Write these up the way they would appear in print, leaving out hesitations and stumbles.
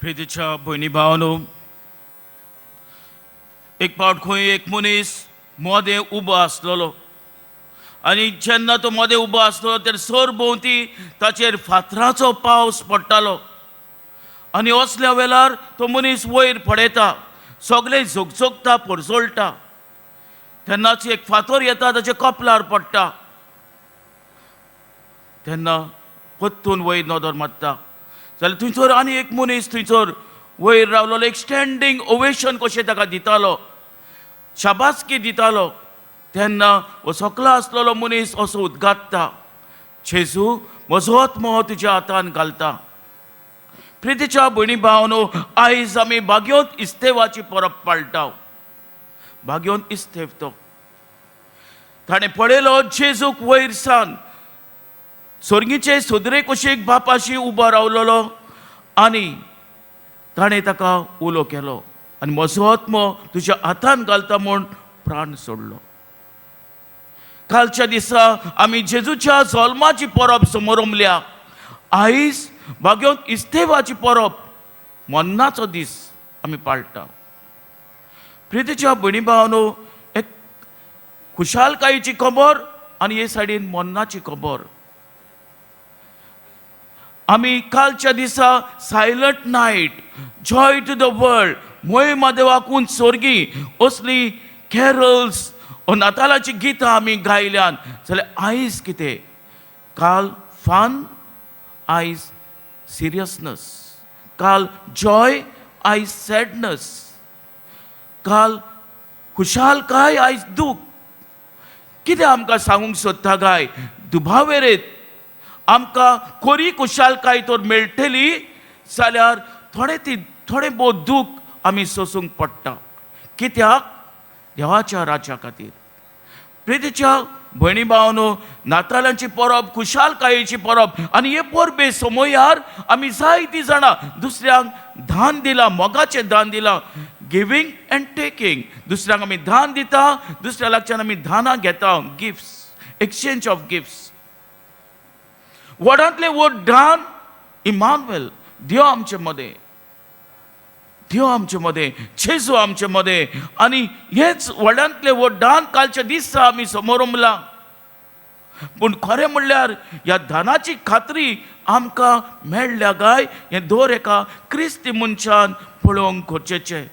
प्रितीच्या भयणी भावानो, एक फावट खंय एक मनीस मदें उबो आसलेलो आनी जेन्ना तो मदें उबो आसलो तेन्ना सरभोंवती ताचेर फातराचो पावस पडटालो आनी असल्या वेळार तो मनीस वयर पळयता, सगळें झगझगता, परजळटा. तेन्नाच एक फातर येता, ताच्या कपलार पडटा. तेन्ना परतून वयर नदर मारता जाल्यार थंयसर आनी एक मनीस थंयसर वयर रावलेलो, एक स्टँडींग ओवेशन कशें ताका दितालो, शाबासकी दितालो. तेन्ना हो सकला आसलेलो मनीस असो उद्गारता, "जेजू, म्हजो आत्मो तुज्या हातान घालता." प्रितीच्या भयणी भावनो, आयज आमी भाग्योत इस्तेवाची परब पाळटा. भाग्योन इस्तेव तो ताणें पळयलो जेजूक वयर सान सोर्गीचे सदरे कुशीक बापाशी उबो रावलेलो आनी ताणें ताका उलो केलो आनी म्हजो आत्मो तुज्या हातान घालता म्हूण प्राण सोडलो. कालच्या दिसा आमी जेजूच्या जल्माची परब समरमल्या. आयज भाग्योत इस्तेवाची परब, मन्नाचो दीस आमी पाळटा. प्रितीच्या भयणी भावानो, एक खुशालकायेची खबर आनी हे सायडीन मन्नाची खबर. आमी कालच्या दिसा "Silent Night, Joy to the World", "मोहिमा देवाकून सोर्गी" असली कॅरल्स, नातालाची गितां आमी गायल्यान. जाल्यार आयज कितें? काल फन, आयज सिरियसनस. काल जॉय, आयज सॅडनस. काल खुशालकाय, आयज दूख. कितें आमकां सांगूंक सोदता काय? दुबावेरेत आमकां खरी खुशालकाय तर मेळटली जाल्यार थोडे ती थोडें भोव दूख आमी सोसूंक पडटा. कित्याक? देवाच्या राज्या खातीर. प्रितीच्या भयणी भावनो, नातालांची परब खुशालकायेची परब आनी हे परबे समयार आमी जायतीं जाणां दुसऱ्यांक दान दिलां, मोगाचें दान दिलां. Giving and taking. दुसऱ्यांक आमी दान दिता, दुसऱ्या लागच्यान आमी दानां घेता. Gifts, exchange of gifts. व्हडांतलें व्हड दान इमानुएल, देव आमचे मदें, देव आमचे मदें, जेजू आमचे मदें. आनी हेच व्हडांतलें व्हड दान कालच्या दिसा आमी समोरमलां. पूण खरें म्हणल्यार ह्या दानाची खात्री आमकां मेळ्ळ्या काय, हें दर एका क्रिस्ती मनशान पळोवंक गरजेचें.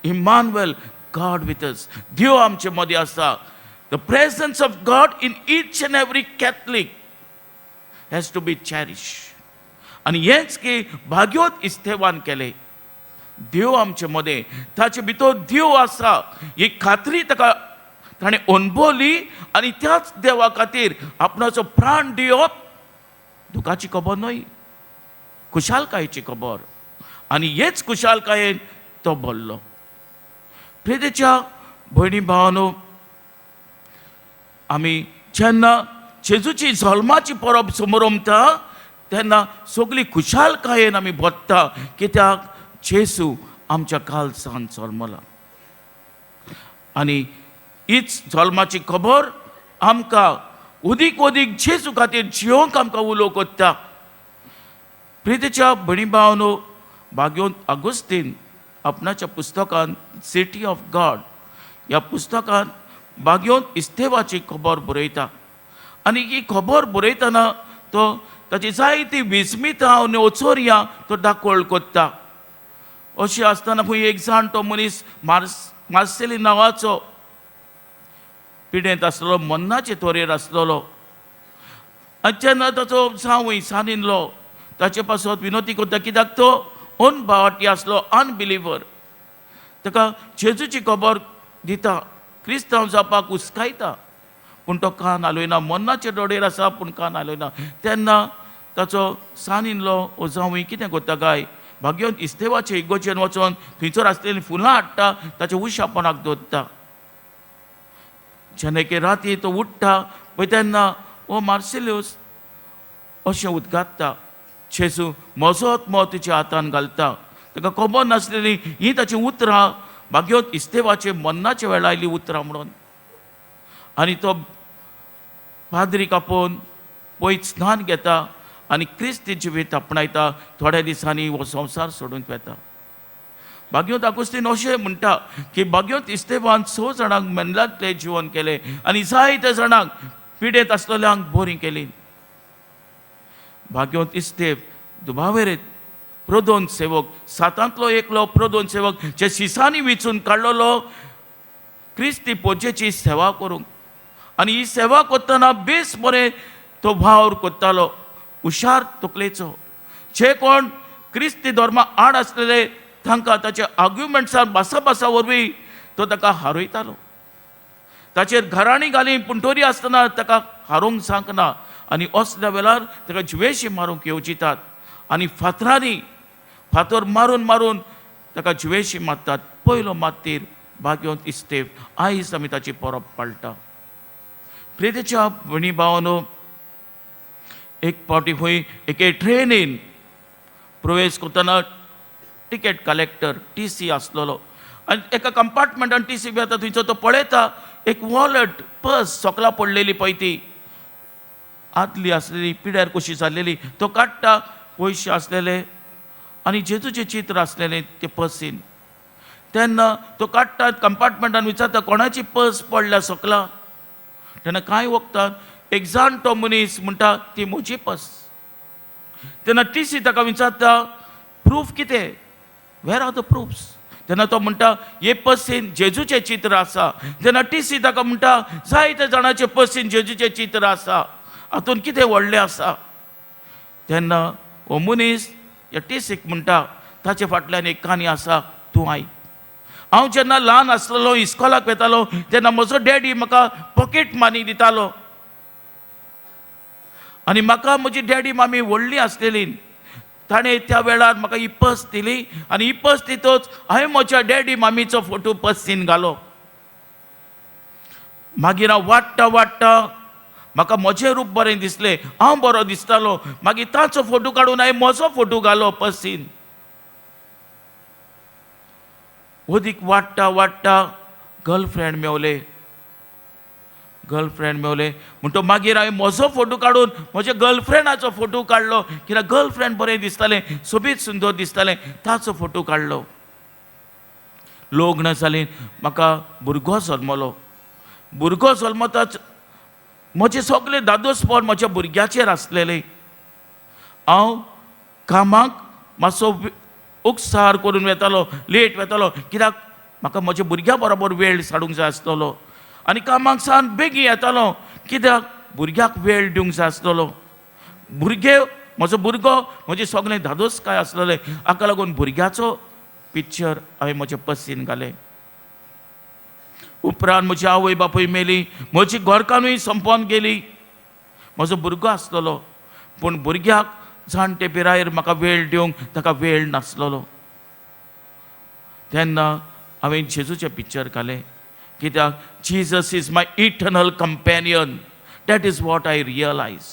इमानुएल, गॉड विथ अस, देव आमचे मदें आसा. The presence of God in each and every Catholic has to be cherished. आनी हेंच की भाग्योत इस्तेवान केलें. देव आमचे मदें, ताचे भितर देव आसा ही खात्री ताका ताणें अणभवली आनी त्याच देवा खातीर आपणाचो प्राण दिवप दुखाची खबर न्हय, खुशालकायेची खबर. आनी हेच खुशालकायेन तो भरलो. प्रितीच्या भयणी भावानो, आमी जेन्ना जेजूची जल्माची परब समरमता तेन्ना सगळी खुशालकायेन आमी भरता. कित्याक? जेजू आमच्या काळजान जल्मला आनी हीच जल्माची खबर आमकां अदीक अदीक जेजू खातीर जियोंक आमकां उलो करता. प्रितीच्या भयणी भावानो, भाग्योन आगुस्तीन आपणाच्या पुस्तकान, सिटी ऑफ गॉड ह्या पुस्तकान भाग्योन इस्तेवाची खबर बरयता आनी ही खबर बरयतना तो ताची जायती विस्मितां आनी ओचोरयां तो दाखोवळ करता. अशें आसतना खंय एक जाण तो मनीस मार्सेली नांवाचो पिडेंत आसलेलो, मन्नाचे तोरेर आसलेलो. आनी जेन्ना ताचो जावंय सानिल्लो ताचे पासत विनोती करता, कित्याक तो अनभावाटी आसलो, अनबिलिवर. ताका जेजूची खबर दिता, क्रिस्तांव जावपाक उस्कायता, पूण तो कान हालयना. मन्नाचे दोडेर आसा पूण कान हालयना. तेन्ना ताचो सानिल्लो ओ जावंय कितें करता काय? भाग्योन इस्तेवाचे इगोजेन वचोन थंयसर आसलेलीं फुलां हाडटा, ताच्या उशापणाक दवरता. जेन्ना एके राती तो उठ्ठा पळय तेन्ना हो मार्सेलियस अशें उद्गारता, "जेजू, म्हजो आत्मो तुज्या हातान घालता." ताका खबर नासलेली ही ताची उतरां भाग्योत इस्तेवाचे मन्नाच्या वेळार आयलीं उतरां म्हणून. आनी तो पाद्रीक आपोवन पयत स्नान घेता आनी आनी क्रिस्ती जिवीत आपणायता. थोड्या दिसांनी हो संवसार सोडून वता. भाग्योत आगोस्तीन अशें म्हणटा की भाग्योत इस्तेवान 6 जाणांक मेनलांतलें जिवन केलें आनी जायते जाणांक पिडेंत आसलेल्यांक बरीं केली. भाग्योत इस्तेव दुबावेरेत प्रधोन सेवक, सातांतलो एकलो प्रधोन सेवक, जे शिसांनी विचून काडलेलो क्रिस्ती पोजेची सेवा करूंक. आनी ही सेवा करतना बेस बरें तो वावर करतालो, हुशार तकलेचो. जे कोण क्रिस्ती धर्मा आड आसलेले तांकां ताच्या आर्ग्युमेंट्सान भासा वरवीं तो ताका हारयतालो. ताचेर घराणी घाली पूण तरी आसतना ताका हारोवंक जावंक आनी असल्या वेळार ताका जिवेशी मारूंक येवजितात आनी फातरांनी फातर मारून मारून ताका जिवेशी मारतात. पयलो मात्तीर भाग्योंत इस्तेव. आयज आमी ताची परब पाळटा. प्रेतेच्या भयणी भावानो, एक फावटी खंय एके ट्रेनीन प्रवेश करतना टिकेट कलेक्टर टीसी आसलेलो आनी एका कंपार्टमेंटान टीसी बी आतां थंयचो तो पळयता एक वॉलेट पर्स सकला पडलेली पळय, ती आदली आसलेली, पिड्यार कशी जाल्लेली. तो काडटा, पयशे आसलेले आनी जेजूचें चित्र आसलेलें ते पर्सीन. तेन्ना तो काडटा, कंपार्टमेंटान विचारता, कोणाची पर्स पडल्या सकला? तेन्ना कांय वखदान एक जाणटो मनीस म्हणटा, ती म्हजी पर्स. तेन्ना टीसी ताका विचारता, प्रूफ कितें? Where are the proofs? तेन्ना तो म्हणटा, हे पर्सीन जेजूचें चित्र आसा. तेन्ना टीसी ताका म्हणटा, जायते जाणाचे पर्सीन जेजूचें चित्र आसा, हातून कितें व्हडलें आसा? तेन्ना हो मनीस ह्या टीसीक म्हणटा, ताचे फाटल्यान एक काणी आसा, तूं आयक. हांव जेन्ना ल्हान आसलेलो, इस्कोलाक वेतालो, तेन्ना म्हजो डॅडी म्हाका पॉकेट मनी दितालो आनी म्हाका म्हजी डॅडी मामी व्हडली आसलेली. ताणें त्या वेळार म्हाका ही पर्स दिली आनी ही पर्स दितच हांवें म्हज्या डॅडी मामीचो फोटो पर्सीन घालो. मागीर हांव वाडटा वाडटा म्हाका म्हजें रूप बरें दिसलें, हांव बरो दिसतालो. मागीर ताचो फोटो काडून हांवें म्हजो फोटो घालो पर्सीन. अदीक वाडटा वाडटा गर्लफ्रेंड मेवले. गर्लफ्रेंड मेवले म्हणटो मागीर हांवें म्हजो फोटो काडून म्हज्या गर्लफ्रेंडाचो फोटो काडलो, कित्याक गर्लफ्रेंड बरें दिसतालें, सोबीत सुंदर दिसतालें, ताचो फोटो काडलो. लग्न जालें, म्हाका भुरगो जल्मलो. भुरगो जल्मताच म्हजें सगळें दादोसपण म्हज्या भुरग्याचेर आसलेलें. हांव कामाक मातसो उक्सार करून वेतालो, लेट वेतालो, कित्याक म्हाका म्हज्या भुरग्या बरोबर वेळ साडूंक जाय आसतलो. आनी कामाक सावन बेगीन येतालो, कित्याक भुरग्याक वेळ दिवंक जाय आसतलो. भुरगे म्हजो भुरगो म्हजें सगळें धादोसकाय आसलेलें. हाका लागून भुरग्याचो पिक्चर हांवें म्हज्या पर्सीन घालें. उपरांत म्हजी आवय बापूय मेली, म्हजी घरकान्नूय संपोन गेली. म्हजो भुरगो आसलेलो पूण भुरग्याक जाणटे पिरायेर म्हाका वेळ दिवंक ताका वेळ नासलेलो. तेन्ना हांवें जेजूचें पिक्चर घालें, कित्याक Jesus is my eternal companion. That is what I realise.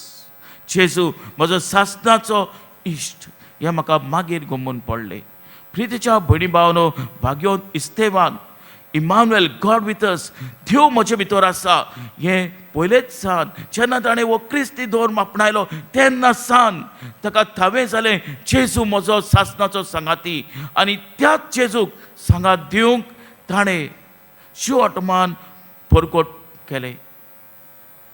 जेजू म्हजो सासणाचो इश्ट हें म्हाका मागीर गमून पडलें. प्रितीच्या भयणी भावनो, भाग्योन इस्तेवान इमानुएल, गॉड विथ अस, देव म्हजे भितर आसा हें पयलेच सान जेन्ना ताणें हो क्रिस्ती धर्म आपणायलो तेन्ना सान ताका थावें जालें, जेजू म्हजो सासणाचो सांगाती. आनी त्याच जेजूक सांगात दिवंक ताणें शिवटमान परकोट केलें.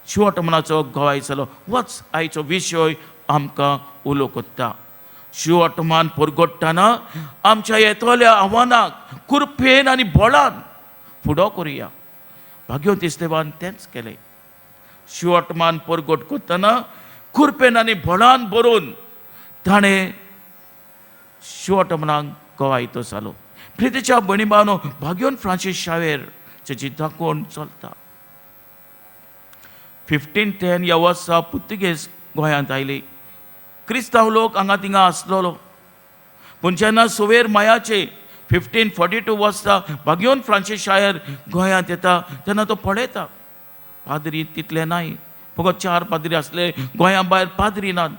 शिवटमनाचो गवाय जालो. होच आयचो विशय आमकां उलो कोत्ता. शिवटमान परगोट्टाना आमच्या येतल्या आव्हानाक कुरपेन आनी बोळान फुडो करुया. भाग्यवंत इस्तेवान तेंच केलें. शिवटमान परगोट करतना कुरपेन आनी बोळान भरून ताणें शिवटमनाक गवायतो जालो. प्रितीच्या भयणी भावनो, भाग्योन फ्रांसीस शावेर जेची दाखोवन चलता. 1510 ह्या वर्सा पुर्तुगेज गोंयांत आयली. क्रिस्तांव लोक हांगा थिंगा आसलेलो पूण जेन्ना सुवेर मायाचे 1542 वर्सा भाग्योन फ्रांसीस शायर गोंयांत येता तेन्ना तो पळयता पाद्री तितले नाय, फकत 4 पाद्री आसले, गोंया भायर पाद्री नात.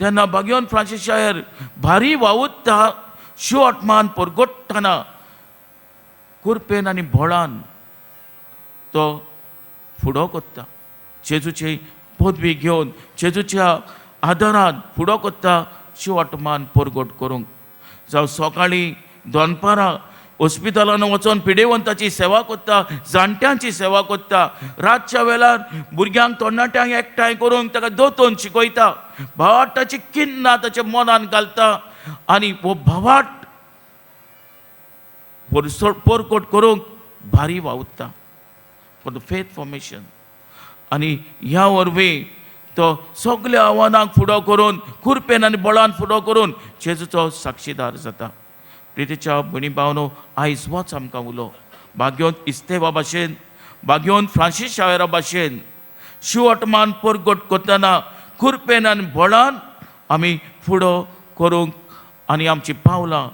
तेन्ना भाग्योन फ्रांसीस शायर भारी वावुरता. शिवटमान परगोट्टना कुरपेन आनी बोळान तो फुडो कोत्ता. जेजूची पदवी घेवन जेजूच्या आदारान फुडो कोत्ता शिवटमान परगट करूंक. जावं सकाळीं दनपारां हॉस्पिटलान वचोन पिडेवंताची सेवा कोत्ता, जाणट्यांची सेवा कोत्ता, रातच्या वेळार भुरग्यांक तरणाट्यांक एकठांय करून ताका दोतोन शिकयता, भावार्ताची किन्नां ताच्या मनान घालता आनी हो भावार्त परकोट करूंक भारी वावुरता फॉर the faith formation. आनी ह्या वरवीं तो सगल्या आव्हानांक फुडो करून, खुरपेन आनी बळान फुडो करून जेजूचो साक्षीदार जाता. प्रितीच्या भयणी भावनो, आयज वच आमकां उलो भाग्योन इस्तेवा भाशेन, भाग्योन फ्रांसीस शावेरा भाशेन शिवटमान परगट करतना खुरपेन आनी बळान आमी फुडो करूंक आनी आमची पावलां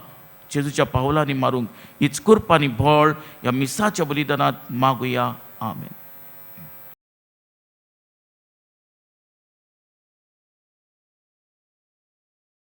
जेजूच्या पावलांनी मारूंक हीच कुरपानी बळ ह्या मिसाच्या बलिदानांत मागुया. आमेन.